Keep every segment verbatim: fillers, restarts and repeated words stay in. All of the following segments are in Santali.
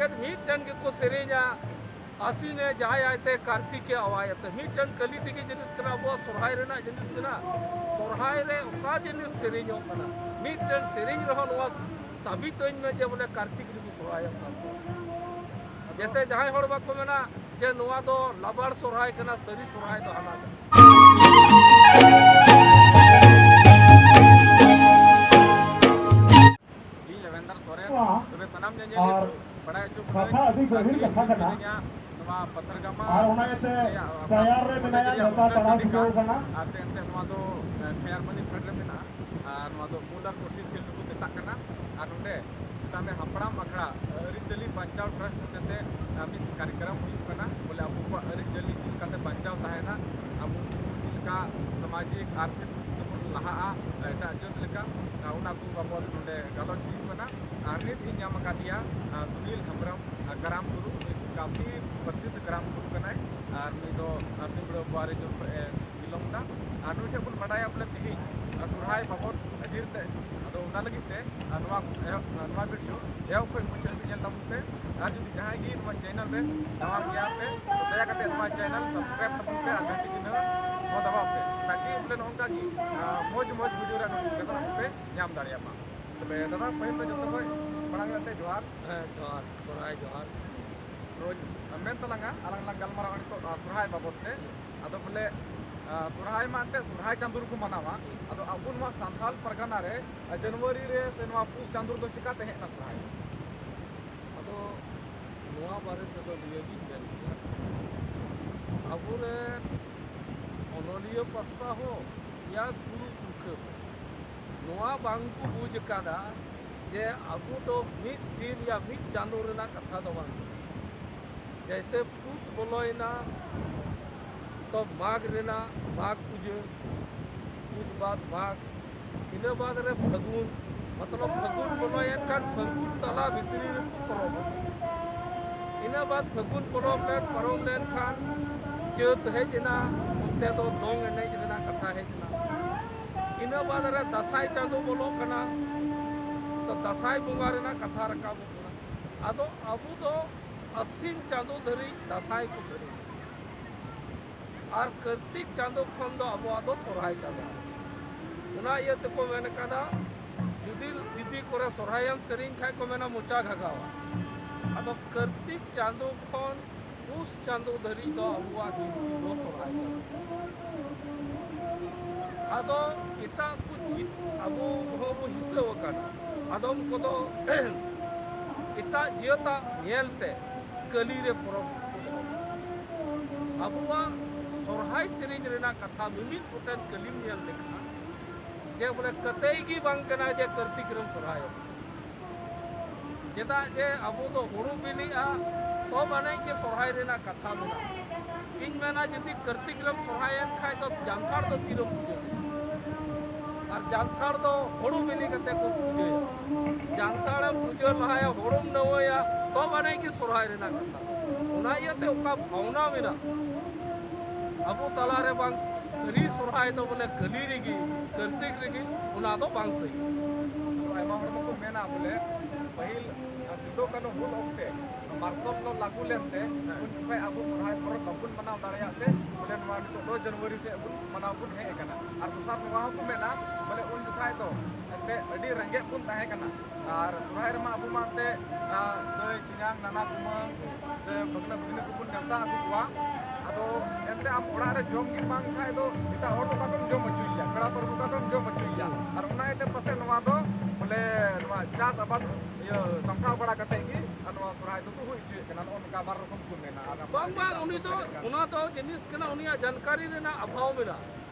ᱢᱤᱫᱴᱮᱱ ᱜᱮᱠᱚ ᱥᱮᱨᱮᱧᱟ, ᱟᱥᱤᱱᱮ ᱡᱟᱦᱟᱸᱭ ᱟᱭᱛᱮ ᱠᱟᱨᱛᱤᱠᱮ ᱟᱣᱟᱭᱟᱛᱮ᱾ ᱢᱤᱫᱴᱮᱱ ᱠᱟᱹᱞᱤ ᱛᱮᱜᱮ ᱡᱤᱱᱤᱥ ᱠᱟᱱᱟ, ᱟᱵᱚᱣᱟᱜ ᱥᱚᱨᱦᱟᱭ ᱨᱮᱱᱟᱜ ᱡᱤᱱᱤᱥ ᱠᱟᱱᱟ᱾ ᱥᱚᱨᱦᱟᱭ ᱨᱮ ᱚᱠᱟ ᱡᱤᱱᱤᱥ ᱥᱮᱨᱮᱧᱚᱜ ᱠᱟᱱᱟ, ᱢᱤᱫᱴᱮᱱ ᱥᱮᱨᱮᱧ ᱨᱮᱦᱚᱸ ᱱᱚᱣᱟ ᱥᱟᱵᱤᱛᱟᱹᱧ ᱢᱮ ᱡᱮ ᱵᱚᱞᱮ ᱠᱟᱨᱛᱤᱠ ᱨᱮᱵᱚ ᱥᱚᱨᱦᱟᱭᱚᱜ ᱠᱟᱱᱟ᱾ ᱡᱮᱥᱮ ᱡᱟᱦᱟᱸᱭ ᱦᱚᱲ ᱵᱟᱠᱚ ᱢᱮᱱᱟ ᱡᱮ ᱱᱚᱣᱟ ᱫᱚ ᱞᱟᱵᱟᱲ ᱥᱚᱨᱦᱟᱭ ᱠᱟᱱᱟ, ᱥᱟᱹᱨᱤ ᱥᱚᱨᱦᱟᱭ ᱫᱚ ᱦᱟᱱᱟ ᱠᱟᱱᱟ᱾ ᱤᱧ ᱞᱮᱵᱮᱱᱫᱟᱨ ᱥᱚᱨᱮᱱ᱾ ᱛᱚᱵᱮ ᱥᱟᱱᱟᱢ ᱧᱮᱧᱮᱞᱤᱭᱟᱹ ᱠᱚ ᱵᱟᱲᱟᱭ ᱦᱚᱪᱚ ᱵᱚᱱᱟᱹᱧ, ᱠᱟᱛᱷᱟ ᱟᱹᱰᱤ ᱜᱟᱹᱦᱤᱨ ᱠᱟᱛᱷᱟ ᱠᱟᱱᱟ᱾ ᱢᱤᱱᱟᱹᱧᱟ ᱱᱚᱣᱟ ᱯᱟᱛᱷᱟᱨᱜᱟᱢᱟ ᱟᱨ ᱚᱱᱟ ᱤᱭᱟᱹᱛᱮ ᱨᱮᱭᱟᱜ ᱛᱮᱭᱟᱨ ᱨᱮ ᱢᱮᱱᱟᱭᱟ, ᱱᱮᱣᱛᱟ ᱯᱟᱲᱟᱣ ᱴᱷᱤᱠᱟᱹᱣ ᱠᱟᱱᱟ᱾ ᱟᱨ ᱥᱮ ᱮᱱᱛᱮ ᱱᱚᱣᱟ ᱫᱚ, ᱮ, ᱠᱷᱮᱭᱟᱨᱢᱟᱹᱱᱤ ᱯᱷᱮᱰ ᱨᱮ ᱢᱮᱱᱟᱜᱼᱟ᱾ ᱟᱨ ᱱᱚᱣᱟ ᱫᱚ ᱢᱩᱞ ᱟᱨ ᱠᱚᱴᱷᱤᱱ ᱯᱷᱤᱞᱰ ᱠᱚ ᱢᱮᱛᱟᱜ ᱠᱟᱱᱟ᱾ ᱟᱨ ᱱᱚᱰᱮ ᱢᱮᱛᱟᱜ ᱢᱮ ᱦᱟᱯᱲᱟᱢ ᱟᱠᱷᱲᱟ ᱟᱹᱨᱤᱪᱟᱹᱞᱤ ᱵᱟᱧᱪᱟᱣ ᱴᱨᱟᱥᱴ ᱦᱚᱛᱮᱛᱮ, ᱟ, ᱢᱤᱫ ᱠᱟᱨᱭᱚᱠᱨᱚᱢ ᱦᱩᱭᱩᱜ ᱠᱟᱱᱟ, ᱵᱚᱞᱮ ᱟᱵᱚ ᱠᱚᱣᱟᱜ ᱟᱹᱨᱤᱪᱟᱹᱞᱤ ᱪᱮᱫ ᱞᱮᱠᱟᱛᱮ ᱵᱟᱧᱪᱟᱣ ᱛᱟᱦᱮᱱᱟ, ᱟᱵᱚ ᱪᱮᱫ ᱞᱮᱠᱟ ᱥᱟᱢᱟᱡᱤᱠ ᱟᱨᱛᱷᱤᱠ ᱛᱮᱵᱚᱱ ᱞᱟᱦᱟᱜᱼᱟ ᱮᱴᱟᱜ ᱡᱟᱹᱛ ᱞᱮᱠᱟ, ᱟ, ᱚᱱᱟ ᱠᱚ ᱵᱟᱵᱚᱫ ᱱᱚᱰᱮ ᱜᱟᱞᱚᱪ ᱦᱩᱭᱩᱜ ᱠᱟᱱᱟ᱾ ᱟᱨ ᱱᱤᱛ ᱤᱧ ᱧᱟᱢ ᱟᱠᱟᱫᱮᱭᱟ, ᱟ, ᱥᱩᱱᱤᱞ ᱦᱮᱢᱵᱨᱚᱢ, ᱟ, ᱠᱟᱨᱟᱢ ᱜᱩᱨᱩ, ᱩᱱᱤ ᱠᱟᱯᱷᱤ ᱯᱨᱚᱥᱤᱫᱷ ᱠᱟᱨᱟᱢ ᱜᱩᱨᱩ ᱠᱟᱱᱟᱭ᱾ ᱟᱨ ᱱᱩᱭ ᱫᱚ, ᱟ, ᱥᱤᱢᱲᱟᱹ ᱵᱩᱣᱟᱨᱤ ᱡᱚᱱ ᱠᱷᱚᱱ ᱮ belong ᱫᱟ᱾ ᱟᱨ ᱱᱩᱭ ᱴᱷᱮᱱ ᱵᱚᱱ ᱵᱟᱰᱟᱭᱟ ᱵᱚᱞᱮ ᱛᱮᱦᱮᱧ, ᱟ, ᱥᱚᱨᱦᱟᱭ ᱵᱟᱵᱚᱫ ᱟᱹᱰᱤ ᱛᱮ᱾ ᱟᱫᱚ ᱚᱱᱟ ᱞᱟᱹᱜᱤᱫ ᱛᱮ, ᱟ, ᱱᱚᱣᱟ ᱮᱦᱚᱵ, ᱟ, ᱱᱚᱣᱟ ᱵᱷᱤᱰᱤᱭᱳ ᱮᱦᱚᱵ ᱠᱷᱚᱱ ᱢᱩᱪᱟᱹᱫ ᱦᱟᱹᱵᱤᱡ ᱧᱮᱞ ᱛᱟᱵᱚᱱ ᱯᱮ᱾ ᱟᱨ ᱡᱩᱫᱤ ᱡᱟᱦᱟᱸᱭ ᱜᱮ ᱱᱚᱣᱟ ᱪᱮᱱᱮᱞ ᱨᱮ ᱱᱟᱣᱟ ᱜᱮᱭᱟ ᱯᱮ, ᱛᱚ ᱫᱟᱭᱟ ᱠᱟᱛᱮ ᱱᱚᱣᱟ ᱪᱮᱱᱮᱞ ᱥᱟᱵᱥᱠᱨᱟᱭᱤᱵ ᱛᱟᱵᱚᱱ ᱯᱮ ᱟᱨ ᱜᱷᱟᱱᱴᱤ ᱪᱤᱱᱦᱟᱹ ᱦᱚᱸ ᱫᱟᱵᱟᱣ ᱯᱮ, ᱛᱟᱠᱤ ᱵᱚᱞᱮ ᱱᱚᱜᱼᱚ ᱱᱚᱝᱠᱟ ᱜᱮ, ᱟ, ᱢᱚᱡᱽ ᱢᱚᱡᱽ ᱵᱷᱤᱰᱤᱭᱳ ᱨᱮᱭᱟᱜ ᱱᱳᱴᱤᱯᱷᱤᱠᱮᱥᱚᱱ ᱟᱯᱮ ᱯᱮ ᱧᱟᱢ ᱫᱟᱲᱮᱭᱟᱜ ᱢᱟ᱾ ᱛᱚᱵᱮ ᱫᱟᱫᱟ, ᱯᱟᱹᱦᱤᱞ ᱫᱚ ᱡᱚᱛᱚ ᱠᱷᱚᱱ ᱢᱟᱲᱟᱝ ᱨᱮ ᱮᱱᱛᱮ ᱡᱚᱦᱟᱨ᱾ ᱦᱮᱸ, ᱡᱚᱦᱟᱨ, ᱥᱚᱨᱦᱟᱭ ᱡᱚᱦᱟᱨ᱾ ᱛᱚ, ᱢᱮᱱ ᱛᱟᱞᱟᱝᱟ, ᱟᱞᱟᱝ ᱞᱟᱝ ᱜᱟᱞᱢᱟᱨᱟᱣᱟ ᱱᱤᱛᱚᱜ, ᱟ, ᱥᱚᱨᱦᱟᱭ ᱵᱟᱵᱚᱫ ᱛᱮ᱾ ᱟᱫᱚ ᱵᱚᱞᱮ, ᱟ, ᱥᱚᱨᱦᱟᱭ ᱢᱟ ᱮᱱᱛᱮ ᱥᱚᱨᱦᱟᱭ ᱪᱟᱸᱫᱳ ᱨᱮᱠᱚ ᱢᱟᱱᱟᱣᱟ᱾ ᱟᱫᱚ ᱟᱵᱚ ᱱᱚᱣᱟ ᱥᱟᱱᱛᱟᱞ ᱯᱟᱨᱜᱟᱱᱟ ᱨᱮ, ᱟ, ᱡᱟᱱᱩᱣᱟᱨᱤ ᱨᱮ ᱥᱮ ᱱᱚᱣᱟ ᱯᱩᱥ ᱪᱟᱸᱫᱳ ᱨᱮᱫᱚ ᱪᱤᱠᱟᱛᱮ ᱦᱮᱡ ᱮᱱᱟ ᱥᱚᱨᱦᱟᱭ? ᱟᱫᱚ ᱱᱚᱣᱟ ᱵᱟᱨᱮ ᱛᱮᱫᱚ ᱱᱤᱭᱟᱹᱜᱤᱧ ᱢᱮᱱ ᱠᱮᱭᱟ, ᱟᱵᱚᱨᱮᱱ ᱚᱱᱚᱞᱤᱭᱟᱹ ᱯᱟᱥᱴᱟ ᱦᱚᱸ ᱭᱟ ᱜᱩᱨᱩ ᱯᱩᱨᱠᱷᱟᱹ ᱦᱚᱸ ᱱᱚᱣᱟ ᱵᱟᱝ ᱠᱚ ᱵᱩᱡᱽ ᱟᱠᱟᱫᱟ ᱡᱮ ᱟᱵᱚ ᱫᱚ ᱢᱤᱫ ᱫᱤᱱ ᱭᱟ ᱢᱤᱫ ᱪᱟᱸᱫᱳ ᱨᱮᱱᱟᱜ ᱠᱟᱛᱷᱟ ᱫᱚ ᱵᱟᱝ ᱠᱟᱱᱟ᱾ ᱡᱮᱭᱥᱮ ᱯᱩᱥ ᱵᱚᱞᱚᱭᱮᱱᱟ, ᱛᱚ ᱢᱟᱜᱽ ᱨᱮᱱᱟᱜ ᱢᱟᱜᱽ ᱯᱩᱡᱟᱹ, ᱯᱩᱥ ᱵᱟᱫ ᱢᱟᱜᱽ, ᱤᱱᱟᱹ ᱵᱟᱫ ᱨᱮ ᱯᱷᱟᱹᱜᱩᱱ, ᱢᱚᱛᱞᱚᱵ ᱯᱷᱟᱹᱜᱩᱱ ᱵᱚᱞᱚᱭᱮᱱ ᱠᱷᱟᱱ ᱯᱷᱟᱹᱜᱩᱱ ᱛᱟᱞᱟ ᱵᱷᱤᱛᱨᱤ ᱨᱮᱠᱚ ᱯᱚᱨᱚᱵᱚᱜ᱾ ᱤᱱᱟᱹ ᱵᱟᱫ ᱯᱷᱟᱹᱜᱩᱱ ᱯᱚᱨᱚᱵᱽ ᱞᱮᱱ, ᱯᱟᱨᱚᱢ ᱞᱮᱱᱠᱷᱟᱱ ᱪᱟᱹᱛ ᱦᱮᱡ ᱮᱱᱟ, ᱚᱱᱛᱮ ᱫᱚ ᱫᱚᱝ ᱮᱱᱮᱡ ᱨᱮᱱᱟᱜ ᱠᱟᱛᱷᱟ ᱦᱮᱡ ᱮᱱᱟ᱾ ᱤᱱᱟᱹ ᱵᱟᱫ ᱨᱮ ᱫᱟᱸᱥᱟᱭ ᱪᱟᱸᱫᱳ ᱵᱚᱞᱚᱜ ᱠᱟᱱᱟ, ᱛᱚ ᱫᱟᱸᱥᱟᱭ ᱵᱚᱸᱜᱟ ᱨᱮᱱᱟᱜ ᱠᱟᱛᱷᱟ ᱨᱟᱠᱟᱵᱚᱜ ᱠᱟᱱᱟ᱾ ᱟᱫᱚ ᱟᱵᱚ ᱫᱚ ᱟᱥᱤᱱ ᱪᱟᱸᱫᱚ ᱫᱷᱟᱹᱨᱤᱡ ᱫᱟᱸᱥᱟᱭ ᱠᱚ ᱥᱮᱨᱮᱧᱟ᱾ ᱟᱨ ᱠᱟᱨᱛᱤᱠ ᱪᱟᱸᱫᱚ ᱠᱷᱚᱱ ᱫᱚ ᱟᱵᱚᱣᱟᱜ ᱫᱚ ᱥᱚᱨᱦᱟᱭ ᱪᱟᱸᱫᱚ᱾ ᱚᱱᱟ ᱤᱭᱟᱹ ᱛᱮᱠᱚ ᱢᱮᱱ ᱠᱟᱫᱟ, ᱡᱩᱫᱤ ᱫᱤᱵᱤ ᱠᱚᱨᱮ ᱥᱚᱨᱦᱟᱭᱮᱢ ᱥᱮᱨᱮᱧ ᱠᱷᱟᱡ ᱠᱚ ᱢᱮᱱᱟ ᱢᱚᱪᱟ ᱜᱷᱟᱜᱟᱣᱟ᱾ ᱟᱫᱚ ᱠᱟᱨᱛᱤᱠ ᱪᱟᱸᱫᱚ ᱠᱷᱚᱱ ᱯᱩᱥ ᱪᱟᱸᱫᱚ ᱫᱷᱟᱹᱨᱤᱡ ᱫᱚ ᱟᱵᱚᱣᱟᱜ ᱜᱤᱱᱛᱤ ᱫᱚ ᱥᱚᱨᱦᱟᱭ ᱪᱟᱸᱫᱚ᱾ ᱟᱫᱚ ᱮᱴᱟᱜ ᱠᱚ ᱡᱤ-, ᱟᱵᱚ ᱦᱚᱸ ᱵᱚ ᱦᱤᱥᱟᱹᱣ ᱟᱠᱟᱱᱟ᱾ ᱟᱫᱚᱢ ᱠᱚᱫᱚ ᱮᱴᱟᱜ ᱡᱟᱹᱛᱟᱜ ᱧᱮᱞ ᱛᱮ ᱠᱟᱹᱞᱤ ᱨᱮ ᱯᱚᱨᱚᱵᱽ ᱠᱚ ᱮᱦᱚᱵᱟ᱾ ᱟᱵᱚᱣᱟᱜ ᱥᱚᱨᱦᱟᱭ ᱥᱮᱨᱮᱧ ᱨᱮᱱᱟᱜ ᱠᱟᱛᱷᱟ ᱢᱤᱢᱤᱫ ᱜᱚᱴᱮᱱ ᱠᱟᱹᱞᱤᱢ ᱧᱮᱞ ᱞᱮᱠᱷᱟᱱ ᱡᱮ ᱵᱚᱞᱮ ᱠᱟᱛᱮᱭ ᱜᱮ ᱵᱟᱝ ᱠᱟᱱᱟ ᱡᱮ ᱠᱟᱨᱛᱤᱠ ᱨᱮᱢ ᱥᱚᱨᱦᱟᱭᱚᱜ᱾ ᱪᱮᱫᱟᱜ ᱡᱮ ᱟᱵᱚ ᱫᱚ ᱦᱩᱲᱩ ᱵᱤᱞᱤᱜᱼᱟ, ᱛᱚᱵ ᱟᱹᱱᱤᱡ ᱜᱮ ᱥᱚᱨᱦᱟᱭ ᱨᱮᱱᱟᱜ ᱠᱟᱛᱷᱟ ᱢᱮᱱᱟᱜᱼᱟ᱾ ᱤᱧ ᱢᱮᱱᱟ, ᱡᱩᱫᱤ ᱠᱟᱨᱛᱤᱠ ᱨᱮᱢ ᱥᱚᱨᱦᱟᱭᱮᱱ ᱠᱷᱟᱡ ᱫᱚ ᱡᱟᱱᱛᱷᱟᱲ ᱫᱚ ᱛᱤᱨᱮᱢ ᱯᱩᱡᱟᱹᱭᱟ? ᱟᱨ ᱡᱟᱱᱛᱷᱟᱲ ᱫᱚ ᱦᱩᱲᱩ ᱵᱤᱞᱤ ᱠᱟᱛᱮ ᱠᱚ ᱯᱩᱡᱟᱹᱭᱟ᱾ ᱡᱟᱱᱛᱷᱟᱲᱮᱢ ᱯᱩᱡᱟᱹ ᱞᱟᱦᱟᱭᱟ, ᱦᱩᱲᱩᱢ ᱱᱟᱹᱣᱟᱹᱭᱟ, ᱛᱚᱵ ᱟᱹᱱᱤᱡ ᱜᱮ ᱥᱚᱨᱦᱟᱭ ᱨᱮᱱᱟᱜ ᱠᱟᱛᱷᱟ᱾ ᱚᱱᱟ ᱤᱭᱟᱹᱛᱮ ᱚᱠᱟ ᱵᱷᱟᱣᱱᱟ ᱢᱮᱱᱟᱜ ᱟᱵᱚ ᱛᱟᱞᱟᱨᱮ ᱵᱟᱝ ᱥᱟᱹᱨᱤ ᱥᱚᱨᱦᱟᱭ ᱫᱚ ᱵᱚᱞᱮ ᱠᱟᱹᱞᱤ ᱨᱮᱜᱮ, ᱠᱟᱨᱛᱤᱠ ᱨᱮᱜᱮ, ᱚᱱᱟ ᱫᱚ ᱵᱟᱝ ᱥᱟᱹᱦᱤ᱾ ᱟᱭᱢᱟ ᱦᱚᱲ ᱫᱚᱠᱚ ᱢᱮᱱᱟ ᱵᱚᱞᱮ ᱯᱟᱹᱦᱤᱞ ᱥᱤᱫᱩ ᱠᱟᱹᱱᱦᱩ ᱦᱩᱞ ᱚᱠᱛᱮ ᱢᱟᱨᱥᱟᱞ ᱞᱚ ᱞᱟᱹᱜᱩ ᱞᱮᱱᱛᱮ ᱩᱱ ᱡᱚᱠᱷᱚᱱ ᱟᱵᱚ ᱥᱚᱨᱦᱟᱭ ᱯᱚᱨᱚᱵᱽ ᱵᱟᱵᱚᱱ ᱢᱟᱱᱟᱣ ᱫᱟᱲᱮᱭᱟᱜ ᱛᱮ ᱵᱚᱞᱮ ᱱᱚᱣᱟ ᱱᱤᱛᱚᱜ ᱫᱚ ᱡᱟᱱᱩᱣᱟᱨᱤ ᱥᱮᱫ ᱵᱚᱱ ᱢᱟᱱᱟᱣ ᱵᱚᱱ ᱦᱮᱡ ᱟᱠᱟᱱᱟ᱾ ᱟᱨ ᱫᱚᱥᱟᱨ ᱱᱚᱣᱟ ᱦᱚᱸᱠᱚ ᱢᱮᱱᱟ ᱵᱚᱞᱮ ᱩᱱ ᱡᱚᱠᱷᱟᱡ ᱫᱚ ᱮᱱᱛᱮ ᱟᱹᱰᱤ ᱨᱮᱸᱜᱮᱡ ᱵᱚᱱ ᱛᱟᱦᱮᱸ ᱠᱟᱱᱟ᱾ ᱟᱨ ᱥᱚᱨᱦᱟᱭ ᱨᱮᱢᱟ ᱟᱵᱚ ᱢᱟ ᱮᱱᱛᱮ, ᱟ, ᱫᱟᱹᱭ, ᱛᱮᱧᱟᱝ, ᱱᱟᱱᱟ, ᱠᱩᱢᱟᱹᱝ ᱥᱮ ᱵᱷᱟᱹᱜᱽᱱᱟᱹ, ᱵᱷᱟᱹᱜᱽᱱᱤ ᱠᱚᱵᱚᱱ ᱱᱮᱣᱛᱟ ᱟᱹᱜᱩ ᱠᱚᱣᱟ᱾ ᱟᱫᱚ ᱮᱱᱛᱮ ᱟᱢ ᱚᱲᱟᱜ ᱨᱮ ᱡᱚᱢ ᱜᱮ ᱵᱟᱝ ᱠᱷᱟᱡ ᱫᱚ ᱮᱴᱟᱜ ᱦᱚᱲ ᱫᱚ ᱚᱠᱟ ᱠᱷᱚᱱ ᱡᱚᱢ ᱦᱚᱪᱚᱭᱮᱭᱟ? ᱯᱮᱲᱟ ᱯᱟᱹᱨᱵᱷᱟᱹ ᱚᱠᱟ ᱠᱷᱚᱱ ᱡᱚᱢ ᱦᱚᱪᱚᱭᱮᱭᱟ? ᱟᱨ ᱚᱱᱟ ᱤᱭᱟᱹᱛᱮ ᱯᱟᱥᱮᱡ ᱱᱚᱣᱟ ᱫᱚ ᱵᱚᱞᱮ ᱱᱚᱣᱟ ᱪᱟᱥ ᱟᱵᱟᱫ ᱤᱭᱟᱹ ᱥᱟᱢᱴᱟᱣ ᱵᱟᱲᱟ ᱠᱟᱛᱮ ᱜᱮ ᱟᱨ ᱱᱚᱣᱟ ᱥᱚᱨᱦᱟᱭ ᱫᱚᱠᱚ ᱦᱩᱭ ᱦᱚᱪᱚᱭᱮᱫ ᱠᱟᱱᱟ᱾ ᱱᱚᱜᱼᱚ ᱱᱚᱝᱠᱟ ᱵᱟᱨ ᱨᱚᱠᱚᱢ ᱠᱚ ᱢᱮᱱᱟ᱾ ᱟᱨ ᱟᱢ ᱵᱟᱝ, ᱵᱟᱝ, ᱩᱱᱤ ᱫᱚ, ᱚᱱᱟ ᱫᱚ ᱡᱤᱱᱤᱥ ᱠᱟᱱᱟ, ᱩᱱᱤᱭᱟᱜ ᱡᱟᱱᱠᱟᱨᱤ ᱨᱮᱱᱟᱜ ᱚᱵᱷᱟᱣ ᱢᱮᱱᱟᱜᱼᱟ᱾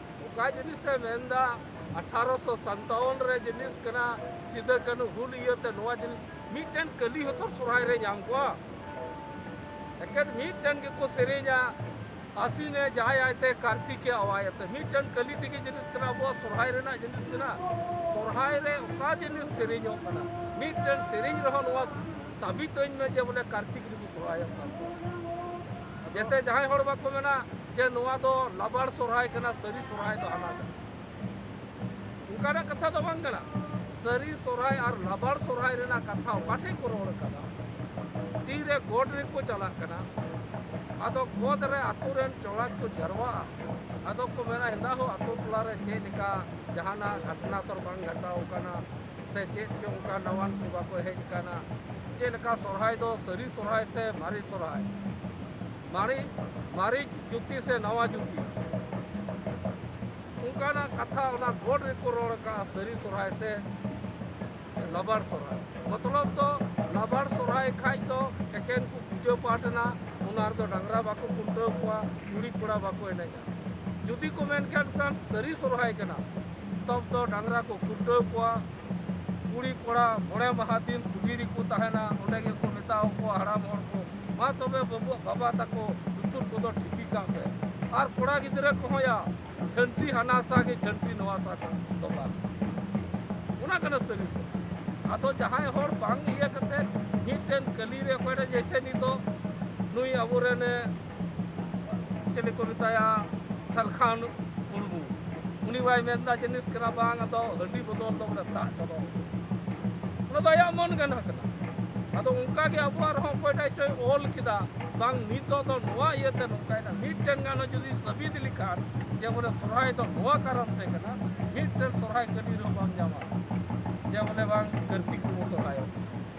ᱚᱠᱟ ᱡᱤᱱᱤᱥᱮ ᱢᱮᱱᱫᱟ, ᱟᱴᱷᱟᱨᱚᱥᱚ ᱥᱟᱱᱛᱟᱣᱚᱱ ᱨᱮ ᱡᱤᱱᱤᱥ ᱠᱟᱱᱟ, ᱥᱤᱫᱟᱹ ᱠᱟᱹᱱᱦᱩ ᱦᱩᱞ ᱤᱭᱟᱹᱛᱮ ᱱᱚᱣᱟ ᱡᱤᱱᱤᱥ, ᱢᱤᱫᱴᱮᱱ ᱠᱟᱹᱞᱤ ᱦᱚᱛᱚᱨ ᱥᱚᱨᱦᱟᱭ ᱨᱮ ᱧᱟᱢ ᱠᱚᱣᱟ? ᱮᱠᱮᱱ ᱢᱤᱫᱴᱮᱱ ᱜᱮᱠᱚ ᱥᱮᱨᱮᱧᱟ, ᱟᱥᱤᱱᱮ ᱡᱟᱭᱟᱭ ᱛᱮ ᱠᱟᱨᱛᱤᱠᱮ ᱟᱣᱟᱭᱟᱛᱮ᱾ ᱢᱤᱫᱴᱮᱱ ᱠᱟᱹᱞᱤ ᱛᱮᱜᱮ ᱡᱤᱱᱤᱥ ᱠᱟᱱᱟ, ᱟᱵᱚᱣᱟᱜ ᱥᱚᱨᱦᱟᱭ ᱨᱮᱱᱟᱜ ᱡᱤᱱᱤᱥ ᱠᱟᱱᱟ᱾ ᱥᱚᱨᱦᱟᱭ ᱨᱮ ᱚᱠᱟ ᱡᱤᱱᱤᱥ ᱥᱮᱨᱮᱧᱚᱜ ᱠᱟᱱᱟ, ᱢᱤᱫᱴᱮᱱ ᱥᱮᱨᱮᱧ ᱨᱮᱦᱚᱸ ᱱᱚᱣᱟ ᱥᱟᱵᱤᱛᱟᱹᱧ ᱢᱮ ᱡᱮ ᱵᱚᱞᱮ ᱠᱟᱨᱛᱤᱠ ᱨᱮᱵᱚ ᱥᱚᱨᱦᱟᱭᱚᱜ ᱠᱟᱱ ᱛᱟᱵᱚᱱᱟ᱾ ᱡᱮᱥᱮ ᱡᱟᱦᱟᱸᱭ ᱦᱚᱲ ᱵᱟᱠᱚ ᱢᱮᱱᱟ ᱡᱮ ᱱᱚᱣᱟ ᱫᱚ ᱞᱟᱵᱟᱲ ᱥᱚᱨᱦᱟᱭ ᱠᱟᱱᱟ, ᱥᱟᱹᱨᱤ ᱥᱚᱨᱦᱟᱭ ᱫᱚ ᱦᱟᱱᱟ ᱠᱟᱱᱟ᱾ ᱚᱱᱠᱟᱱᱟᱜ ᱠᱟᱛᱷᱟ ᱫᱚ ᱵᱟᱝ ᱠᱟᱱᱟ᱾ ᱥᱟᱹᱨᱤ ᱥᱚᱨᱦᱟᱭ ᱟᱨ ᱞᱟᱵᱟᱲ ᱥᱚᱨᱦᱟᱭ ᱨᱮᱱᱟᱜ ᱠᱟᱛᱷᱟ ᱚᱠᱟ ᱴᱷᱮᱱ ᱠᱚ ᱨᱚᱲ ᱟᱠᱟᱫᱟ? ᱛᱮ ᱜᱚᱰ ᱨᱮᱠᱚ ᱪᱟᱞᱟᱜ ᱠᱟᱱᱟ᱾ ᱟᱫᱚ ᱜᱚᱰ ᱨᱮ ᱟᱛᱳ ᱨᱮᱱ ᱴᱚᱞᱟ ᱠᱚ ᱡᱟᱨᱣᱟᱜᱼᱟ᱾ ᱟᱫᱚ ᱠᱚ ᱢᱮᱱᱟ, ᱦᱮᱸᱫᱟ ᱦᱚᱸ ᱟᱛᱳ ᱴᱚᱞᱟ ᱨᱮ ᱪᱮᱫ ᱞᱮᱠᱟ ᱡᱟᱦᱟᱱᱟᱜ ᱜᱷᱟᱴᱱᱟ ᱛᱚ ᱵᱟᱝ ᱜᱷᱟᱴᱟᱣ ᱠᱟᱱᱟ, ᱥᱮ ᱪᱮᱫ ᱪᱚ ᱚᱱᱠᱟ ᱱᱟᱣᱟᱱ ᱠᱚ ᱵᱟᱠᱚ ᱦᱮᱡ ᱟᱠᱟᱱᱟ᱾ ᱪᱮᱫ ᱞᱮᱠᱟ ᱥᱚᱨᱦᱟᱭ ᱫᱚ ᱥᱟᱹᱨᱤ ᱥᱚᱨᱦᱟᱭ ᱥᱮ ᱢᱟᱨᱮ ᱥᱚᱨᱦᱟᱭ, ᱢᱟᱨᱮ, ᱢᱟᱨᱮ ᱡᱩᱛᱤ ᱥᱮ ᱱᱟᱣᱟ ᱡᱩᱛᱤ, ᱚᱱᱠᱟᱱᱟᱜ ᱠᱟᱛᱷᱟ ᱚᱱᱟ ᱜᱚᱰ ᱨᱮᱠᱚ ᱨᱚᱲ ᱟᱠᱟᱫᱼᱟ, ᱥᱟᱹᱨᱤ ᱥᱚᱨᱦᱟᱭ ᱥᱮ ᱞᱟᱵᱟᱲ ᱥᱚᱨᱦᱟᱭ᱾ ᱢᱚᱛᱞᱚᱵ ᱫᱚ ᱞᱟᱵᱟᱲ ᱥᱚᱨᱦᱟᱭ ᱠᱷᱟᱡ ᱫᱚ ᱮᱠᱮᱱ ᱠᱚ ᱯᱩᱡᱟᱹ ᱯᱟᱴ ᱮᱱᱟ, ᱚᱱᱟ ᱨᱮᱫᱚ ᱰᱟᱝᱨᱟ ᱵᱟᱠᱚ ᱠᱷᱩᱱᱴᱟᱹᱣ ᱠᱚᱣᱟ, ᱠᱩᱲᱤ ᱠᱚᱲᱟ ᱵᱟᱠᱚ ᱮᱱᱮᱡᱼᱟ᱾ ᱡᱩᱫᱤ ᱠᱚ ᱢᱮᱱ ᱠᱷᱟᱱ ᱠᱷᱟᱱ ᱥᱟᱹᱨᱤ ᱥᱚᱨᱦᱟᱭ ᱠᱟᱱᱟ, ᱛᱚᱵ ᱫᱚ ᱰᱟᱝᱨᱟ ᱠᱚ ᱠᱷᱩᱱᱴᱟᱹᱣ ᱠᱚᱣᱟ, ᱠᱩᱲᱤ ᱠᱚᱲᱟ ᱢᱚᱬᱮ ᱢᱟᱦᱟ ᱫᱤᱱ ᱠᱩᱞᱦᱤ ᱨᱮᱠᱚ ᱛᱟᱦᱮᱱᱟ, ᱚᱸᱰᱮ ᱜᱮᱠᱚ ᱢᱮᱛᱟ ᱠᱚᱣᱟ ᱦᱟᱲᱟᱢ ᱦᱚᱲ ᱠᱚ, ᱢᱟ ᱛᱚᱵᱮ ᱵᱟᱹᱵᱩ ᱵᱟᱵᱟ ᱛᱟᱠᱚ ᱞᱩᱛᱩᱨ ᱠᱚᱫᱚ ᱴᱷᱤᱯᱤ ᱠᱟᱜ ᱯᱮ, ᱟᱨ ᱠᱚᱲᱟ ᱜᱤᱫᱽᱨᱟᱹ ᱠᱚᱦᱚᱸ ᱭᱟ ᱡᱷᱟᱹᱱᱴᱤ ᱦᱟᱱᱟ ᱥᱟ ᱜᱮ ᱡᱷᱟᱹᱱᱴᱤ ᱱᱚᱣᱟ ᱥᱟ ᱠᱚ ᱫᱚᱵᱟ᱾ ᱚᱱᱟ ᱠᱟᱱᱟ ᱥᱟᱹᱨᱤ ᱥᱚᱨᱦᱟᱭ᱾ ᱟᱫᱚ ᱡᱟᱦᱟᱸᱭ ᱦᱚᱲ ᱵᱟᱝ ᱤᱭᱟᱹ ᱠᱟᱛᱮ ᱢᱤᱫᱴᱮᱱ ᱠᱟᱹᱞᱤ ᱨᱮ ᱚᱠᱚᱭᱴᱟᱜ ᱡᱮᱭᱥᱮ ᱱᱤᱛᱚᱜ ᱱᱩᱭ ᱟᱵᱚᱨᱮᱱ ᱪᱤᱞᱤ ᱠᱚ ᱢᱮᱛᱟᱭᱟ, ᱥᱟᱞᱠᱷᱟᱱ ᱢᱩᱨᱢᱩ, ᱩᱱᱤ ᱵᱟᱭ ᱢᱮᱱᱫᱟ ᱡᱤᱱᱤᱥ ᱠᱟᱱᱟ ᱵᱟᱝ, ᱟᱫᱚ ᱦᱟᱺᱰᱤ ᱵᱚᱫᱚᱞ ᱫᱚ ᱵᱚᱞᱮ ᱫᱟᱜ ᱪᱚᱰᱚᱨ, ᱚᱱᱟ ᱫᱚ ᱟᱭᱟᱜ ᱢᱚᱱ ᱜᱟᱱᱟ ᱠᱟᱱᱟ᱾ ᱟᱫᱚ ᱚᱱᱠᱟ ᱜᱮ ᱟᱵᱚᱣᱟᱜ ᱨᱮᱦᱚᱸ ᱚᱠᱚᱭᱴᱟᱜ ᱪᱚᱭ ᱚᱞ ᱠᱮᱫᱟ, ᱵᱟᱝ ᱱᱤᱛᱚᱜ ᱫᱚ ᱱᱚᱣᱟ ᱤᱭᱟᱹᱛᱮ ᱱᱚᱝᱠᱟᱭᱮᱱᱟ, ᱢᱤᱫᱴᱮᱱ ᱜᱟᱱ ᱦᱚᱸ ᱡᱩᱫᱤ ᱥᱟᱹᱵᱤᱫ ᱞᱮᱠᱷᱟᱱ ᱡᱮ ᱵᱚᱞᱮ ᱥᱚᱨᱦᱟᱭ ᱫᱚ ᱱᱚᱣᱟ ᱠᱟᱨᱚᱱ ᱛᱮ ᱠᱟᱱᱟ, ᱢᱤᱫᱴᱮᱱ ᱥᱚᱨᱦᱟᱭ ᱠᱟᱹᱢᱤ ᱨᱮᱦᱚᱸ ᱵᱟᱢ ᱧᱟᱢᱟ ᱡᱮ ᱵᱚᱞᱮ ᱵᱟᱝ ᱠᱟᱹᱨᱛᱤᱠ ᱵᱚᱱ ᱥᱚᱨᱦᱟᱭᱚᱜ᱾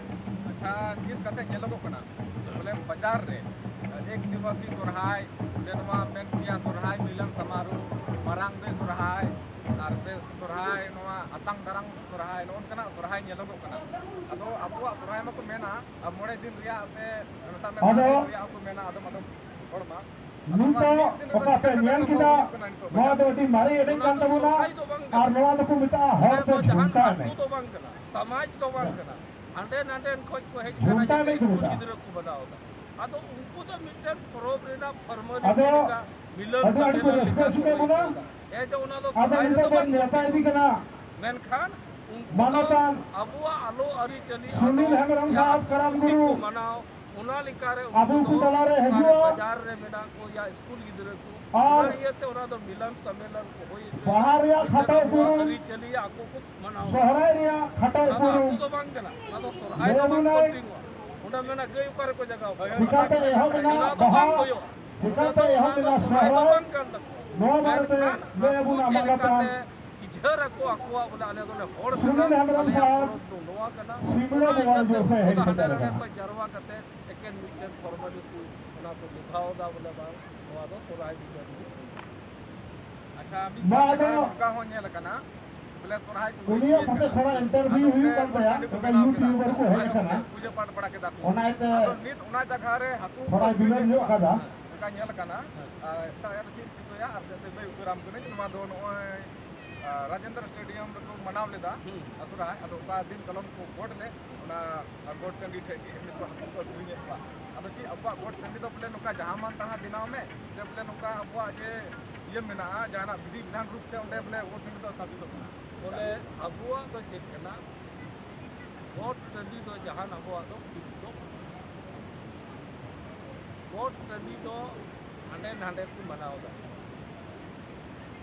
ᱟᱪᱪᱷᱟ, ᱱᱤᱛ ᱠᱟᱛᱮ ᱧᱮᱞᱚᱜᱚᱜ ᱠᱟᱱᱟ ᱵᱚᱞᱮ ᱵᱟᱡᱟᱨ ᱨᱮ ᱮᱠ ᱫᱤᱵᱚᱥᱤ ᱥᱚᱨᱦᱟᱭ ᱥᱮ ᱱᱚᱣᱟ ᱢᱮᱱ ᱠᱮᱭᱟ ᱥᱚᱨᱦᱟᱭ ᱢᱤᱞᱚᱱ ᱥᱚᱢᱟᱨᱳᱦ, ᱢᱟᱨᱟᱝ ᱫᱟᱹᱭ ᱥᱚᱨᱦᱟᱭ ᱟᱨ ᱥᱮ ᱥᱚᱨᱦᱟᱭ ᱱᱚᱣᱟ ᱟᱛᱟᱝ ᱫᱟᱨᱟᱢ ᱥᱚᱨᱦᱟᱭ, ᱱᱚᱜᱼᱚ ᱱᱚᱝᱠᱟᱱᱟᱜ ᱥᱚᱨᱦᱟᱭ ᱧᱮᱞᱚᱜᱚᱜ ᱠᱟᱱᱟ᱾ ᱟᱫᱚ ᱟᱵᱚᱣᱟᱜ ᱥᱚᱨᱦᱟᱭ ᱢᱟᱠᱚ ᱢᱮᱱᱟ ᱟᱨ ᱢᱚᱬᱮ ᱫᱤᱱ ᱨᱮᱭᱟᱜ ᱥᱮ ᱢᱮᱛᱟᱜ ᱢᱮ ᱥᱟᱛ ᱟᱫᱚ ᱫᱤᱱ ᱨᱮᱭᱟᱜ ᱦᱚᱸᱠᱚ ᱢᱮᱱᱟ ᱟᱫᱚᱢ ᱟᱫᱚᱢ ᱦᱚᱲ ᱢᱟ᱾ ᱟᱫᱚ ᱱᱚᱣᱟ ᱱᱤᱛᱚᱜ ᱢᱤᱫ ᱫᱤᱱ ᱨᱮᱫᱚ ᱚᱠᱟ ᱯᱮ ᱪᱤᱠᱟᱹᱛᱮ ᱧᱮᱞ ᱥᱚᱢᱵᱷᱚᱵ ᱠᱮᱫᱟ, ᱦᱩᱭᱩᱜ ᱠᱟᱱᱟ ᱱᱤᱛᱚᱜ ᱱᱚᱣᱟ ᱵᱟᱰᱟᱭ? ᱫᱚ ᱟᱹᱰᱤ ᱢᱟᱨᱮ ᱮᱱᱮᱡ ᱚᱱᱟ ᱠᱟᱱ ᱫᱚ ᱛᱟᱵᱚᱱᱟ᱾ ᱥᱚᱨᱦᱟᱭ ᱫᱚ ᱵᱟᱝ ᱟᱨ ᱠᱟᱱᱟ᱾ ᱱᱚᱣᱟ ᱫᱚᱠᱚ ᱢᱮᱛᱟᱜᱼᱟ ᱦᱚᱲ ᱚᱱᱟ ᱫᱚ ᱫᱚ ᱡᱟᱦᱟᱱ ᱡᱷᱩᱢᱠᱟ ᱟᱹᱛᱩ ᱮᱱᱮᱡ᱾ ᱫᱚ ᱵᱟᱝ ᱠᱟᱱᱟ, ᱥᱟᱢᱟᱡᱽ ᱫᱚ ᱵᱟᱝ ᱠᱟᱱᱟ᱾ ᱦᱟᱸᱰᱮ ᱱᱟᱸᱰᱮᱱ ᱠᱷᱚᱡ ᱠᱚ ᱦᱮᱡ ᱠᱟᱱᱟ, ᱡᱷᱩᱢᱠᱟ ᱡᱮᱭᱥᱮ ᱮᱱᱮᱡ ᱠᱚ ᱥᱠᱩᱞ ᱢᱮᱛᱟᱜᱼᱟ᱾ ᱜᱤᱫᱽᱨᱟᱹ ᱠᱚ ᱵᱮᱱᱟᱣ ᱮᱫᱟ᱾ ᱟᱫᱚ ᱩᱱᱠᱩ ᱫᱚ ᱢᱤᱫᱴᱮᱱ ᱯᱚᱨᱚᱵᱽ ᱨᱮᱱᱟᱜ ᱯᱷᱚᱨᱢᱟᱞᱤᱴᱤ ᱟᱫᱚ ᱞᱮᱠᱟ, ᱢᱤᱞᱚᱱ ᱟᱹᱰᱤ ᱟᱹᱰᱤ ᱠᱚ ᱥᱟᱢᱮᱞᱚᱱ ᱨᱟᱹᱥᱠᱟᱹ ᱞᱮᱠᱟ ᱦᱚᱪᱚ ᱠᱚ ᱠᱮᱫ ᱵᱚᱱᱟ᱾ ᱟᱹᱭᱠᱟᱹᱣ ᱮᱫᱟ᱾ ᱮ ᱡᱮ ᱚᱱᱟ ᱫᱚ ᱟᱫᱚ ᱥᱚᱨᱦᱟᱭ ᱱᱤᱛᱚᱜ ᱨᱮᱫᱚ ᱵᱚᱱ ᱵᱟᱝ ᱱᱮᱣᱛᱟ ᱠᱟᱱᱟ᱾ ᱤᱫᱤ ᱠᱟᱱᱟ᱾ ᱢᱮᱱᱠᱷᱟᱱ ᱩᱱᱠᱩ ᱫᱚ ᱢᱟᱱᱚᱛᱟᱱ ᱟᱵᱚᱣᱟᱜ ᱟᱞᱚ ᱟᱹᱨᱤᱪᱟᱹᱞᱤ ᱥᱩᱱᱤᱞ ᱟᱫᱚ ᱦᱮᱢᱵᱨᱚᱢ ᱡᱟᱦᱟᱸ ᱥᱟᱦᱮᱵ ᱠᱟᱨᱟᱢ ᱠᱩᱥᱤ ᱠᱚ ᱜᱩᱨᱩ ᱢᱟᱱᱟᱣ, ᱚᱱᱟ ᱞᱮᱠᱟᱨᱮ ᱟᱵᱚ ᱩᱱᱠᱩ ᱠᱚ ᱫᱚ ᱛᱟᱞᱟᱨᱮ ᱚᱠᱟᱨᱮ ᱦᱤᱡᱩᱜᱼᱟ᱾ ᱵᱟᱡᱟᱨ ᱨᱮ ᱢᱮᱱᱟᱜ ᱠᱚ ᱭᱟ ᱥᱠᱩᱞ ᱜᱤᱫᱽᱨᱟᱹ ᱠᱚ, ᱟᱨ ᱚᱱᱟ ᱤᱭᱟᱹᱛᱮ ᱚᱱᱟ ᱫᱚ ᱢᱤᱞᱚᱱ ᱥᱚᱢᱮᱞᱚᱱ ᱠᱚ ᱦᱩᱭ ᱦᱚᱪᱚᱭᱟ᱾ ᱵᱟᱦᱟ ᱨᱮᱭᱟᱜ ᱢᱤᱫᱴᱮᱱ ᱠᱷᱟᱴᱚ ᱟᱵᱚᱣᱟᱜ ᱯᱩᱨᱩᱱ, ᱟᱹᱨᱤᱪᱟᱹᱞᱤ ᱟᱠᱚ ᱠᱚ ᱢᱟᱱᱟᱣᱟ᱾ ᱥᱚᱦᱨᱟᱭ ᱨᱮᱭᱟᱜ ᱠᱷᱟᱴᱚ ᱚᱱᱟ ᱫᱚ ᱯᱩᱨᱩᱱ, ᱟᱹᱛᱩ ᱫᱚ ᱵᱟᱝ ᱠᱟᱱᱟ, ᱚᱱᱟ ᱫᱚ ᱥᱚᱨᱦᱟᱭ ᱫᱚ ᱵᱟᱝ ᱵᱮᱵᱩᱱᱟᱭ ᱠᱚᱱᱴᱤᱱᱩᱣᱟ᱾ ᱚᱱᱟ ᱢᱮᱱᱟ ᱜᱟᱹᱭ ᱚᱠᱟ ᱨᱮᱠᱚ ᱡᱟᱜᱟᱣ ᱠᱚᱣᱟ? ᱪᱤᱠᱟᱹᱛᱮ ᱮᱦᱚᱵ ᱮᱱᱟ ᱚᱱᱟ ᱫᱚ ᱵᱟᱦᱟ? ᱵᱟᱝ ᱦᱩᱭᱩᱜᱼᱟ᱾ ᱪᱤᱠᱟᱹᱛᱮ ᱚᱱᱟ ᱮᱦᱚᱵ ᱫᱚ ᱮᱱᱟ ᱥᱚᱦᱨᱟᱭ ᱫᱚ ᱥᱚᱦᱨᱟᱭ? ᱵᱟᱝ ᱠᱟᱱ ᱛᱟᱠᱚᱣᱟ᱾ ᱱᱚᱣᱟ ᱵᱟᱨᱮᱛᱮ ᱢᱮᱱᱠᱷᱟᱱ ᱞᱟᱹᱭ ᱟᱵᱚᱱᱟ ᱟᱠᱚ ᱪᱮᱫ ᱢᱟᱱᱚᱛᱟᱱ᱾ ᱞᱮᱠᱟᱛᱮ ᱤᱡᱷᱟᱹᱨ ᱟᱠᱚ ᱟᱠᱚᱣᱟᱜ ᱵᱚᱞᱮ ᱟᱞᱮ ᱫᱚᱞᱮ ᱦᱚᱲ ᱠᱟᱱᱟ, ᱥᱩᱱᱤᱞ ᱦᱮᱢᱵᱨᱚᱢ ᱟᱞᱮᱭᱟᱜ ᱥᱟᱦᱮᱵᱽ ᱯᱚᱨᱚᱵᱽ ᱫᱚ ᱱᱚᱣᱟ ᱠᱟᱱᱟ᱾ ᱥᱤᱢᱲᱟᱹ ᱚᱱᱟ ᱵᱚᱸᱜᱟ ᱤᱭᱟᱹᱛᱮ ᱡᱚᱥ ᱮ ᱩᱱᱠᱩ ᱦᱮᱡ ᱫᱚ ᱦᱟᱸᱰᱮ ᱥᱮᱴᱮᱨ ᱱᱟᱰᱮ ᱟᱠᱟᱱᱟ᱾ ᱠᱷᱚᱱ ᱡᱟᱨᱣᱟ ᱠᱟᱛᱮ ᱮᱠᱮᱱ ᱢᱤᱫᱴᱮᱱ ᱯᱷᱚᱨᱢᱟᱞᱤᱴᱤ ᱚᱱᱟ ᱠᱚ ᱱᱤᱵᱷᱟᱣ ᱮᱫᱟ ᱵᱚᱞᱮ ᱵᱟᱝ ᱱᱚᱣᱟ ᱫᱚ ᱥᱚᱨᱦᱟᱭ ᱵᱤᱪᱟᱹᱨ ᱦᱩᱭᱩᱜ ᱠᱟᱱᱟ᱾ ᱟᱪᱪᱷᱟ, ᱢᱤᱫ ᱢᱟ ᱵᱟᱨ ᱡᱟᱭᱜᱟ ᱨᱮ ᱟᱫᱚ ᱱᱚᱝᱠᱟ ᱦᱚᱸ ᱧᱮᱞ ᱟᱠᱟᱱᱟ, ᱵᱚᱞᱮ ᱥᱚᱨᱦᱟᱭ ᱠᱚ ᱦᱩᱭ ᱩᱱᱤᱭᱟᱜ ᱦᱚᱪᱚᱭᱮᱫ ᱯᱟᱥᱮ ᱠᱟᱱᱟ᱾ ᱛᱷᱚᱲᱟ ᱤᱱᱴᱟᱨᱵᱷᱤᱭᱩ ᱟᱫᱚ ᱦᱩᱭᱩᱜ ᱚᱸᱰᱮ ᱠᱟᱱ ᱜᱚᱴ ᱴᱟᱺᱰᱤ ᱠᱚ ᱛᱟᱭᱟ, ᱵᱮᱱᱟᱣ ᱠᱮᱫᱟ᱾ ᱚᱠᱟ ᱥᱚᱨᱦᱟᱭ ᱭᱩᱴᱤᱭᱩᱵᱟᱨ ᱠᱚ ᱦᱮᱡ ᱥᱚᱨᱦᱟᱭ ᱟᱠᱟᱱᱟ᱾ ᱚᱠᱛᱮ ᱯᱩᱡᱟᱹ ᱯᱟᱴ ᱵᱟᱲᱟ ᱠᱮᱫᱟ ᱠᱚ᱾ ᱚᱱᱟ ᱤᱭᱟᱹᱛᱮ ᱟᱫᱚ ᱱᱤᱛ ᱚᱱᱟ ᱡᱟᱭᱜᱟ ᱨᱮ ᱦᱟᱹᱠᱩ ᱠᱚ ᱛᱷᱚᱲᱟ ᱟᱹᱠᱷᱨᱤᱧᱮᱫ ᱵᱤᱞᱚᱢ ᱧᱚᱜ ᱠᱚᱣᱟ᱾ ᱠᱟᱫᱟ᱾ ᱚᱱᱠᱟ ᱧᱮᱞ ᱟᱠᱟᱱᱟ᱾ ᱦᱮᱸ᱾ ᱟᱨ ᱮᱴᱟᱜ ᱨᱮ ᱪᱮᱫ ᱵᱤᱥᱚᱭᱟ ᱟᱨ ᱪᱮᱫ ᱞᱟᱹᱭ ᱩᱛᱟᱹᱨᱟᱢ ᱠᱟᱹᱱᱟᱹᱧ, ᱱᱚᱣᱟ ᱫᱚ ᱱᱚᱜᱼᱚᱭ, ᱟᱨ ᱨᱟᱡᱮᱱᱫᱨᱚ ᱥᱴᱮᱰᱤᱭᱟᱢ ᱨᱮᱠᱚ ᱢᱟᱱᱟᱣ ᱞᱮᱫᱟ᱾ ᱦᱩᱸ᱾ ᱥᱚᱨᱦᱟᱭ, ᱟᱫᱚ ᱚᱠᱟ ᱫᱤᱱ ᱠᱟᱞᱚᱢ ᱠᱚ ᱜᱚᱴ ᱞᱮᱫ, ᱚᱱᱟ ᱜᱚᱴ ᱴᱟᱺᱰᱤ ᱴᱷᱮᱡ ᱜᱮ ᱱᱤᱛᱚᱜ ᱦᱟᱹᱠᱩ ᱠᱚ ᱟᱹᱠᱷᱨᱤᱧᱮᱫ ᱠᱚᱣᱟ᱾ ᱟᱫᱚ ᱪᱮᱫ ᱟᱵᱚᱣᱟᱜ ᱜᱚᱴ ᱴᱟᱺᱰᱤ ᱫᱚ ᱵᱚᱞᱮ ᱱᱚᱝᱠᱟ ᱡᱟᱦᱟᱸ ᱢᱟᱱ ᱛᱟᱦᱟᱸ ᱵᱮᱱᱟᱣ ᱢᱮ, ᱥᱮ ᱵᱚᱞᱮ ᱱᱚᱝᱠᱟ ᱟᱵᱚᱣᱟᱜ ᱡᱮ ᱤᱭᱟᱹ ᱢᱮᱱᱟᱜᱼᱟ, ᱡᱟᱦᱟᱱᱟᱜ ᱵᱤᱫᱷᱤ ᱵᱤᱫᱷᱟᱱ ᱨᱩᱯ ᱛᱮ ᱚᱸᱰᱮ ᱵᱚᱞᱮ ᱜᱚᱴ ᱴᱟᱺᱰᱤ ᱫᱚ ᱥᱛᱷᱟᱯᱤᱛᱚᱜ ᱠᱟᱱᱟ? ᱵᱚᱞᱮ ᱟᱵᱚᱣᱟᱜ ᱫᱚ ᱪᱮᱫ ᱠᱟᱱᱟ, ᱜᱚᱴ ᱴᱟᱺᱰᱤ ᱫᱚ ᱡᱟᱦᱟᱱ ᱟᱵᱚᱣᱟᱜ ᱫᱚ ᱯᱷᱤᱠᱥ ᱫᱚ ᱵᱟᱝ᱾ ᱜᱚᱴ ᱴᱟᱺᱰᱤ ᱫᱚ ᱦᱟᱸᱰᱮ ᱱᱟᱸᱰᱮ ᱠᱚ ᱢᱟᱱᱟᱣ ᱮᱫᱟ᱾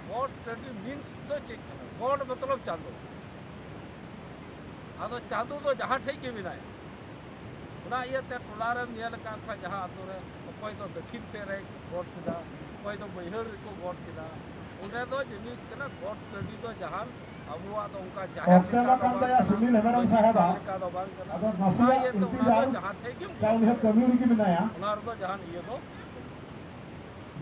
ᱜᱚᱴ ᱴᱟᱺᱰᱤ ᱢᱤᱱᱥ ᱫᱚ ᱪᱮᱫ ᱠᱟᱱᱟ? ᱜᱚᱴ ᱢᱚᱛᱞᱚᱵ ᱪᱟᱸᱫᱚ᱾ ᱟᱫᱚ ᱪᱟᱸᱫᱚ ᱫᱚ ᱡᱟᱦᱟᱸ ᱴᱷᱮᱡ ᱜᱮ ᱢᱮᱱᱟᱭ᱾ ᱚᱱᱟ ᱤᱭᱟᱹᱛᱮ ᱴᱚᱞᱟ ᱨᱮᱢ ᱧᱮᱞ ᱟᱠᱟᱫ ᱠᱷᱟᱱ ᱡᱟᱦᱟᱸ ᱟᱛᱳ ᱨᱮ ᱚᱠᱚᱭ ᱫᱚ ᱫᱟᱹᱠᱷᱤᱱ ᱥᱮᱫ ᱨᱮ ᱜᱚᱴ ᱠᱮᱫᱟ, ᱚᱠᱚᱭ ᱫᱚ ᱵᱟᱹᱭᱦᱟᱹᱲ ᱨᱮᱠᱚ ᱜᱚᱴ ᱠᱮᱫᱟ, ᱚᱸᱰᱮ ᱫᱚ ᱡᱤᱱᱤᱥ ᱠᱟᱱᱟ ᱜᱚᱴ ᱴᱟᱺᱰᱤ ᱫᱚ ᱡᱟᱦᱟᱱ ᱟᱵᱚᱣᱟᱜ ᱫᱚ ᱚᱱᱠᱟ ᱡᱟᱦᱮᱨ ᱚᱠᱛᱮ ᱞᱮᱠᱟ ᱢᱟ ᱫᱚ ᱠᱟᱱ ᱵᱟᱝ ᱛᱟᱭᱟ ᱠᱟᱱᱟ, ᱥᱩᱱᱤᱞ ᱦᱮᱢᱵᱨᱚᱢ ᱢᱟᱹᱡᱷᱤ ᱥᱟᱦᱮᱵ ᱛᱷᱟᱱ ᱟᱜ᱾ ᱞᱮᱠᱟ ᱫᱚ ᱵᱟᱝ ᱠᱟᱱᱟ᱾ ᱟᱫᱚ ᱚᱱᱟ ᱱᱟᱥᱮᱭᱟᱜ ᱤᱭᱟᱹᱛᱮ ᱚᱱᱟ ᱫᱚ ᱤᱱᱛᱤᱡᱟᱨ ᱡᱟᱦᱟᱸ ᱴᱷᱮᱡ ᱜᱮᱢ ᱠᱟ ᱩᱱᱤ ᱦᱚᱸ ᱠᱟᱹᱢᱤ ᱨᱮᱜᱮ ᱢᱮᱱᱟᱭᱟ᱾ ᱚᱱᱟ ᱨᱮᱫᱚ ᱡᱟᱦᱟᱱ ᱤᱭᱟᱹ ᱫᱚ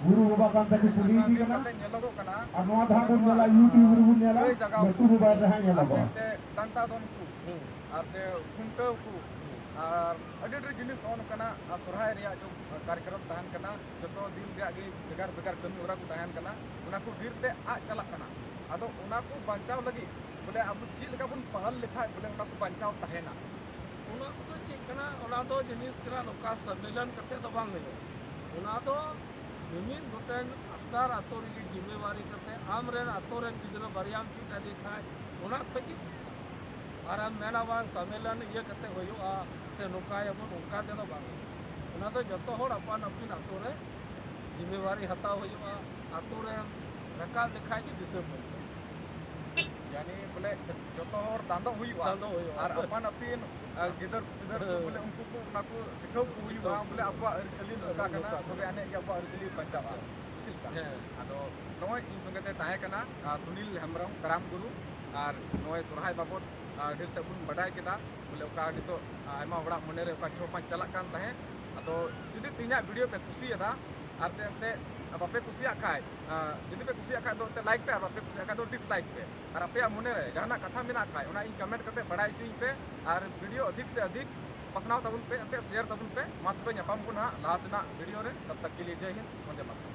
ᱜᱩᱨᱩ ᱵᱟᱵᱟ ᱠᱟᱱ ᱛᱟᱠᱚ ᱠᱩᱞᱤ ᱟᱪᱪᱷᱟ, ᱤᱫᱤ ᱱᱤᱛ ᱠᱟᱱᱟ᱾ ᱠᱟᱛᱮ ᱧᱮᱞᱚᱜᱚᱜ ᱠᱟᱱᱟ, ᱟᱨ ᱱᱚᱣᱟ ᱫᱚ ᱦᱟᱸᱜ ᱵᱚᱱ ᱧᱮᱞᱟ, ᱱᱚᱣᱟ, YouTube ᱨᱮᱵᱚᱱ ᱧᱮᱞᱟ, ᱜᱟᱹᱭ ᱡᱟᱜᱟᱣ ᱞᱟᱹᱴᱩ ᱢᱳᱵᱟᱭᱤᱞ ᱨᱮ ᱦᱟᱸᱜ ᱟᱨ ᱧᱮᱞᱚᱜᱚᱜᱼᱟ᱾ ᱥᱮ ᱰᱟᱱᱴᱟ ᱫᱚᱱ ᱠᱚ, ᱦᱩᱸ᱾ ᱟᱨ ᱥᱮ ᱠᱷᱩᱱᱴᱟᱹᱣ ᱠᱚ, ᱦᱩᱸ᱾ ᱟᱨ ᱟᱹᱰᱤ ᱰᱷᱮᱨ ᱡᱤᱱᱤᱥ ᱱᱚᱜᱼᱚ ᱱᱚᱝᱠᱟᱱᱟᱜ, ᱟᱨ ᱥᱚᱨᱦᱟᱭ ᱨᱮᱭᱟᱜ ᱡᱚ ᱠᱟᱨᱭᱚᱠᱨᱚᱢ ᱛᱟᱦᱮᱱ ᱠᱟᱱᱟ, ᱡᱚᱛᱚ ᱫᱤᱱ ᱨᱮᱭᱟᱜ ᱜᱮ ᱵᱷᱮᱜᱟᱨ ᱵᱷᱮᱜᱟᱨ ᱠᱟᱹᱢᱤ ᱦᱚᱨᱟ ᱠᱚ ᱛᱟᱦᱮᱱ ᱠᱟᱱᱟ, ᱚᱱᱟ ᱠᱚ ᱰᱷᱮᱨ ᱛᱮ ᱟᱫ ᱪᱟᱞᱟᱜ ᱠᱟᱱᱟ᱾ ᱟᱫᱚ ᱚᱱᱟ ᱠᱚ ᱵᱟᱧᱪᱟᱣ ᱞᱟᱹᱜᱤᱫ ᱵᱚᱞᱮ ᱟᱵᱚ ᱪᱮᱫ ᱞᱮᱠᱟ ᱵᱚᱱ ᱯᱟᱦᱟᱞ ᱞᱮᱠᱷᱟᱡ ᱵᱚᱞᱮ ᱚᱱᱟ ᱠᱚ ᱵᱟᱧᱪᱟᱣ ᱛᱟᱦᱮᱱᱟ? ᱚᱱᱟ ᱠᱚᱫᱚ ᱪᱮᱫ ᱠᱟᱱᱟ? ᱚᱱᱟ ᱫᱚ ᱡᱤᱱᱤᱥ ᱠᱟᱱᱟ, ᱱᱚᱝᱠᱟ ᱥᱚᱢᱢᱮᱞᱚᱱ ᱠᱟᱛᱮ ᱫᱚ ᱵᱟᱝ ᱦᱩᱭᱩᱜᱼᱟ᱾ ᱚᱱᱟ ᱫᱚ ᱢᱤᱢᱤᱫ ᱜᱚᱴᱮᱱ ᱟᱯᱱᱟᱨ ᱟᱛᱳ ᱨᱮᱜᱮ ᱡᱤᱢᱢᱮᱣᱟᱨᱤ ᱠᱟᱛᱮ ᱟᱢ ᱨᱮᱱ ᱟᱛᱳ ᱨᱮᱱ ᱜᱤᱫᱽᱨᱟᱹ ᱵᱟᱨᱭᱟᱢ ᱪᱮᱫ ᱟᱫᱮ ᱠᱷᱟᱡ ᱚᱱᱟ ᱠᱷᱚᱡ ᱜᱮ ᱵᱮᱥᱟ᱾ ᱟᱨ ᱮᱢ ᱢᱮᱱᱟ ᱵᱟᱝ ᱥᱚᱢᱢᱮᱞᱚᱱ ᱤᱭᱟᱹ ᱠᱟᱛᱮ ᱦᱩᱭᱩᱜᱼᱟ ᱥᱮ ᱱᱚᱝᱠᱟᱭᱟᱵᱚᱱ, ᱚᱱᱠᱟ ᱛᱮᱫᱚ ᱵᱟᱝ ᱦᱩᱭᱩᱜᱼᱟ᱾ ᱚᱱᱟ ᱫᱚ ᱡᱚᱛᱚ ᱦᱚᱲ ᱟᱯᱟᱱ ᱟᱹᱯᱤᱱ ᱟᱛᱳ ᱨᱮ ᱡᱤᱢᱢᱮᱣᱟᱨᱤ ᱦᱟᱛᱟᱣ ᱦᱩᱭᱩᱜᱼᱟ, ᱟᱛᱳ ᱨᱮᱢ ᱨᱟᱠᱟᱵ ᱞᱮᱠᱷᱟᱡ ᱜᱮ ᱫᱤᱥᱚᱢ ᱵᱟᱧᱪᱟᱜᱼᱟ᱾ ᱭᱟᱱᱤ ᱵᱚᱞᱮ ᱡᱚᱛᱚ ᱦᱚᱲ ᱫᱟᱸᱫᱚᱜ ᱦᱩᱭᱩᱜᱼᱟ᱾ ᱫᱟᱸᱫᱚᱜ ᱦᱩᱭᱩᱜᱼᱟ᱾ ᱟᱨ ᱟᱯᱟᱱ ᱟᱹᱯᱤᱱ, ᱟ, ᱜᱤᱫᱟᱹᱨ ᱯᱤᱫᱟᱹᱨ ᱠᱚ ᱦᱮᱸ᱾ ᱵᱚᱞᱮ ᱩᱱᱠᱩ ᱠᱚ ᱚᱱᱟ ᱠᱚ ᱥᱤᱠᱷᱟᱹᱣ ᱠᱚ ᱦᱩᱭᱩᱜᱼᱟ᱾ ᱥᱤᱠᱷᱟᱹᱣ ᱠᱚ ᱵᱚᱞᱮ ᱦᱩᱭᱩᱜᱼᱟ᱾ ᱟᱵᱚᱣᱟᱜ ᱟᱹᱨᱤᱪᱟᱹᱞᱤ ᱱᱚᱝᱠᱟ ᱠᱟᱱᱟ, ᱱᱚᱝᱠᱟ ᱛᱚᱵᱮ ᱠᱟᱱᱟ᱾ ᱟᱹᱱᱤᱡ ᱜᱮ ᱟᱵᱚᱣᱟᱜ ᱟᱹᱨᱤᱪᱟᱹᱞᱤ ᱵᱟᱧᱪᱟᱜᱼᱟ᱾ ᱥᱮ ᱪᱮᱫ ᱞᱮᱠᱟ? ᱦᱮᱸ᱾ ᱟᱫᱚ ᱱᱚᱜᱼᱚᱭ ᱤᱧ ᱥᱚᱸᱜᱮ ᱛᱮ ᱛᱟᱦᱮᱸ ᱠᱟᱱᱟ, ᱟ, ᱥᱩᱱᱤᱞ ᱦᱮᱢᱵᱨᱚᱢ, ᱠᱟᱨᱟᱢ ᱜᱩᱨᱩ, ᱟᱨ ᱱᱚᱜᱼᱚᱭ ᱥᱚᱨᱦᱟᱭ ᱵᱟᱵᱚᱫ, ᱟ, ᱰᱷᱮᱨ ᱛᱮ ᱵᱚᱱ ᱵᱟᱰᱟᱭ ᱠᱮᱫᱟ᱾ ᱵᱚᱞᱮ ᱚᱠᱟ ᱱᱤᱛᱚᱜ, ᱟ, ᱟᱭᱢᱟ ᱦᱚᱲᱟᱜ ᱢᱚᱱᱮ ᱨᱮ ᱚᱠᱟ ᱪᱷᱚ ᱯᱟᱸᱪ ᱪᱟᱞᱟᱜ ᱠᱟᱱ ᱛᱟᱦᱮᱸᱫ᱾ ᱟᱫᱚ ᱡᱩᱫᱤ ᱛᱮᱦᱮᱧᱟᱜ video ᱯᱮ ᱠᱩᱥᱤᱭᱟᱫᱟ ᱟᱨ ᱥᱮ ᱮᱱᱛᱮ ᱵᱟᱯᱮ ᱠᱩᱥᱤᱭᱟᱜ ᱠᱷᱟᱡ, ᱟ, ᱡᱩᱫᱤ ᱯᱮ ᱠᱩᱥᱤᱭᱟᱜ ᱠᱷᱟᱡ ᱫᱚ ᱮᱱᱛᱮ like ᱯᱮ, ᱟᱨ ᱵᱟᱯᱮ ᱠᱩᱥᱤᱭᱟᱜ ᱠᱷᱟᱡ ᱫᱚ dislike ᱯᱮ᱾ ᱟᱨ ᱟᱯᱮᱭᱟᱜ ᱢᱚᱱᱮ ᱨᱮ ᱡᱟᱦᱟᱱᱟᱜ ᱠᱟᱛᱷᱟ ᱢᱮᱱᱟᱜ ᱠᱷᱟᱡ, ᱚᱱᱟ ᱤᱧ comment ᱠᱟᱛᱮ ᱵᱟᱲᱟᱭ ᱦᱚᱪᱚᱧ ᱯᱮ᱾ ᱟᱨ video ᱟᱫᱷᱤᱠ ᱥᱮ ᱟᱫᱷᱤᱠ ᱯᱟᱥᱱᱟᱣ ᱛᱟᱵᱚᱱ ᱯᱮ, ᱮᱱᱛᱮ share ᱛᱟᱵᱚᱱ ᱯᱮ᱾ ᱢᱟ ᱛᱚᱵᱮ ᱧᱟᱯᱟᱢ ᱵᱚᱱ ᱦᱟᱸᱜ ᱞᱟᱦᱟ ᱥᱮᱱᱟᱜ video ᱨᱮ᱾ ᱛᱟᱵ ᱛᱟᱠ ᱠᱮ ᱞᱤᱭᱮ ᱡᱟᱭ ᱦᱤᱱᱫ, ᱵᱚᱱᱫᱮ ᱢᱟᱛᱚᱨᱚᱢ᱾